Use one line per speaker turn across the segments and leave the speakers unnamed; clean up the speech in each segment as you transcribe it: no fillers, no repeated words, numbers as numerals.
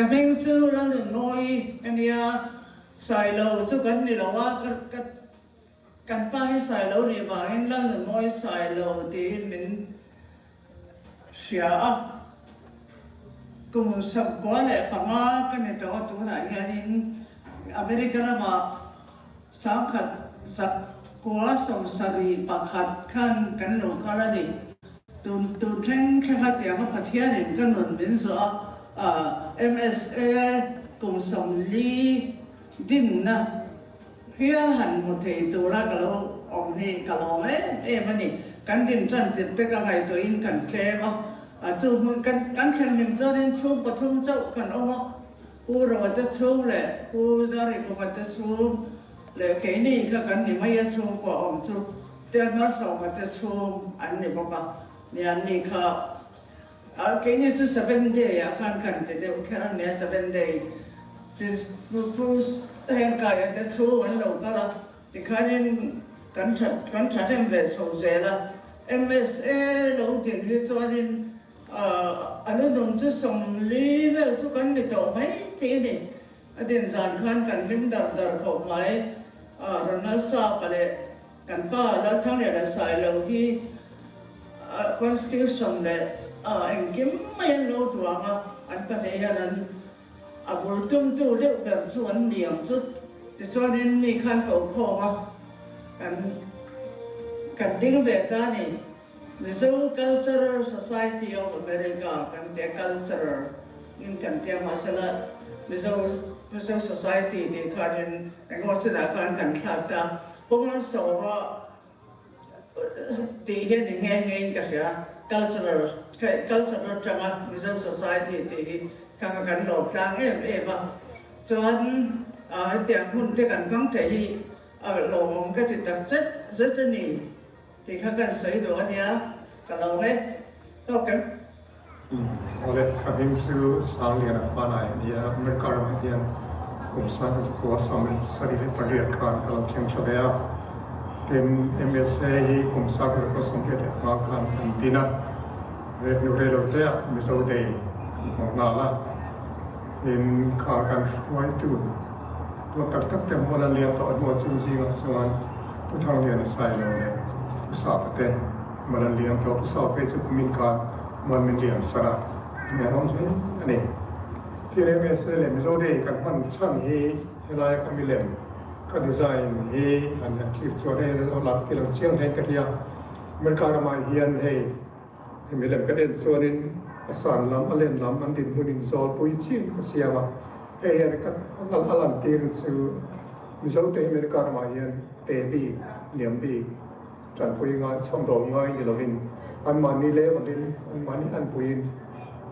hming chu Lalnunmawii ka nia, Sailo chu kan ni lo a, ka kan pa hi Sailo nih vangin Lalnunmawii Sailo tiin min hria a. Kum 95 ka ni tawh a, tunah hianin America ramah 1971 khan kan lo kal a ni. Tun tun thleng thleng a tiang a Pathianin ka nun min zawh a, MSA kum 40 dinna hial han hmu thei tura ka lo awm hi ka lawm em em a ni. Kan din tan tirh te ka ngaihtuahin kan tlem a, chu hmun kan kan thlen hlim chuanin chhung pathum chauh kan awm a. Pu Roa te chhung leh Pu Zarikhuma te chhung leh keini kha kan ni mai a chhungkua awm chu Tianmalsawma te chhung an ni bawk a, ni an ni kha keini chu Seven Day ah khan kan ti deuh kher a nia Seven Day tin Pu Hengkaia te chhung an lo kal a tikhanin kan that kan thahnem ve chho zel a MSA lo din hi chuanin A lu nung chu 40 vel chu kan ni tawh mai thei a ni. A din zan khan kan hlim dar dar khawp mai. Ronald Sapa leh kan pa Lalthangliana Sailo hi Constitution leh engkim mai an lo duang a, an pahnih hian an a bul tumtu deuh ber chu an ni ang chu. Tichuanin mi khan ko khawm a, kan kan ding ve ta a ni. Mizo Cultural Society of America kan tia cultural in kan tia mahsela Mizo Mizo Society tih khanin engemaw chinah khan kan thlak ta. Pu Malsawma tih hian i nghe nghe in ka hria cultural culture atanga Mizo Society tih hi kha kha kan lawm tlang em em a. Chuan hetiang hun te kan hmang thei hi a lawmawm ka ti tak zet zet a ni. Tih kha kan sawi duh a nia, ka lo e tawk em?
Awle, ka hming chu Sangliana Fanai a ni a, America ramah hian kum 1978 khan ka lo thleng thla ve a, tin MSA hi kum 1985 khan kan din a, rehnu reilote ah Mizo Day kan hmang nghal a, tin kha kan hruaitu Tuah tak tak te hmual an liam tawh hnuah chung zingah chuan Pu Thangliana Sailo leh Pu Sapa te hmual an liam tawh. Pu Sapa phei chu kumin khan hmual min liam san a, a ngaihawm hle a ni. Thil MSA leh Mizo Day kan hman chhan hi helaia ka milem ka design hi han han thlir chuan hei a lang ti lo chiang hle in ka hria. America ramah hian hei Hemi lem kan en chuanin a san lam, a len lam an dinhmun in zawlpui chin ka siam a, hei hian ka a lan tir chu Mizo te hi America ramah hian te bik, hniam bik, tanpui ngai, chhawmdawl ngai ni lovin anmahni level in, anmahni anpuiin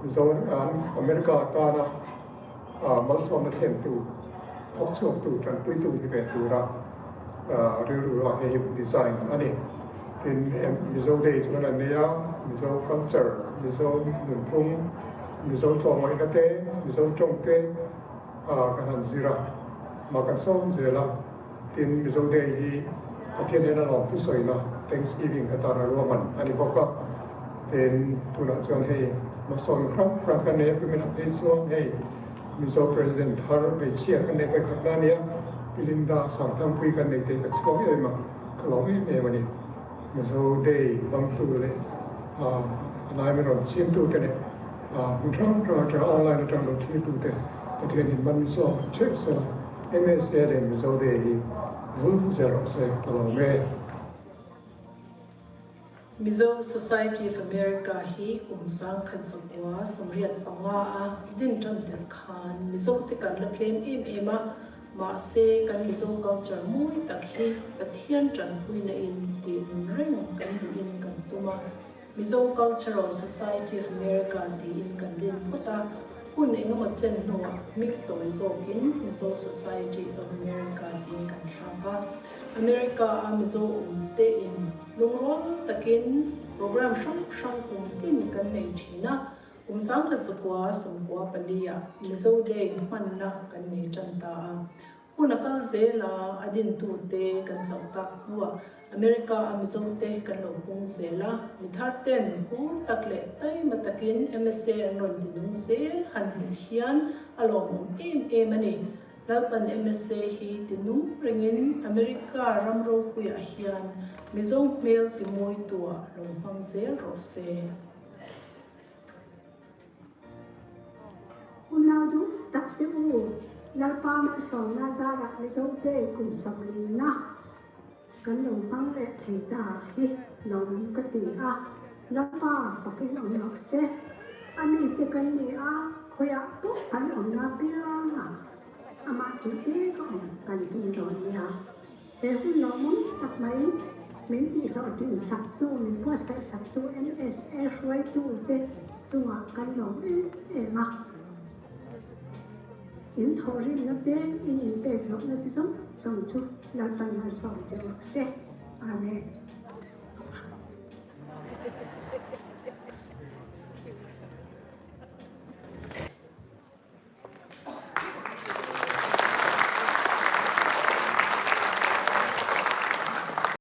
Mizo an America tana malsawmna thlentu, thawk chhuaktu, tanpuitu ni ve tura rilru a hei design a ni. Tin, Mizo Day chuan an nei a, Mizo culture, Mizo nunphung, Mizo tlawmngaihna te, Mizo tawng te kan han zir a, mah kan sawm zel a. Tin, Mizo Day hi Pathian hian a lawm thusawina, Thanksgiving, atana ruahman a ni bawk a. Tin, tunah chuan hei hmasawn hrang hrang kan nei a, kumin ah phei chuan hei Mizo President thar hmeichhia kan neih vawikhatna a nia, Pi Linda Sangthangpui kan nei teh ka chhuak em a, ka lawm em em a ni. Mizo Day hmangtu leh a laimi rawn chhimtute leh hmun hrang hrang atanga online atang lo thirtute Pathianin man zawk theuh sela MSA leh Mizo Day hi vul zel rawh se ka lawm e.
Mizo Society of America hi kum 1985 a din tan tirh khan Mizo te kan la tlem em em a, mahse kan Mizo culture mawi tak hi Pathian tanpuina in tih nun reng kan duhin kan tum a, Mizo Cultural Society of America tiin kan din phawt a, hun engemaw chen hnuah hming tawi zawkin Mizo Society of America tiin kan thlak a. America a Mizo awm te in lungrual takin program hrang hrang kum tin kan nei thin a, kum 1994 ah Mizo Day hmanna kan nei tan ta a. Hun a kal zel a, a dintute kan chauh tak hnuah America a Mizote kan lo pung zel a, mi thar ten hur tak leh taima takin MSA an rawn ti nung zel han hmuh hian a lawmawm em em a ni. Lalpan MSA hi ti nung rengin America ram ropuiah hian Mizo hmel ti mawitua lo hmang zel rawh se.
Unau duh tak te u, Lalpa malsawmna zarah Mizote kum sawmlina kan lo hmang leh thei ta hi lawmawm ka ti a, Lalpa fakin awm rawh se. A mite kan ni a, khawiah pawh kan awmna piangah amah tih te ka awm kan tum dawn nia. He hun lawmawm tak mai min tihhlawhtlin saktu, min buatsaih saktu MSA hruaitute chungah kan lawm em em a. In thawhrimna te, in inpek zawhna chi zawng zawng chu Lalpan malsawm che rawh se. Amen.